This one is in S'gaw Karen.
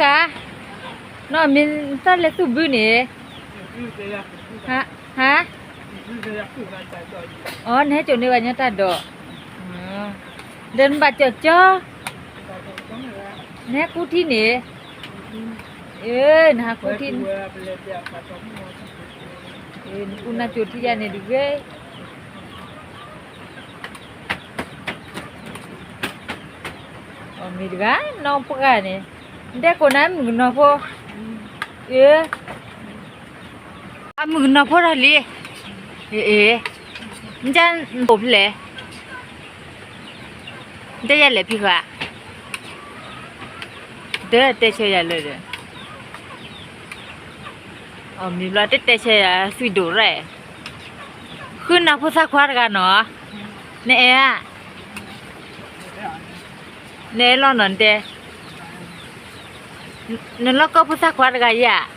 ဃါ, နီၢ်မ့ၢ်သၣ်လဲၤသူၣ်ဘုန့ၣ်, ဟါ, အီ နဟဲစိာ်န့ၢ်ဝဲညီတၢ်ဒိး, ဒီးနဘၣ်ကၠီၣ်ကၠီ, နဟဲကူထံန့ၣ်, အၢ နဟးကူထံန့ၣ်, နကူနၢ်ကၠိထံယါန့ၣ်တဂ့ၤ. အမ့ၢ်တဂၤ နီၢ်ပှၢ်န့ၣ်, နတဲကိးနၤမုၣ်ကနီၤဖိ, အၢ, အမုၣ်ကနီၤဖိတၢ်လံ, အ့ အ့, နကနအိၣ်ဖဲလဲၣ်, နတဲယၤလဲၣ်ဖံဃါ, တတဲဆၢယၤလၢဒီး, အမ့ၢ်ဘျီတတဲဆၢယၤ သွံၣ်ဒိၣ်ရဲၣ်, ဃုနၢ်ဖိသၣ်ခွါတဂၤနီၤ, နအဲၣ်ဧါ, နအဲၣ်လီၤနီၤနတဲ, နလီၢ်ကီၢ်ဖိသၣ်ခွါတဂၤယၤ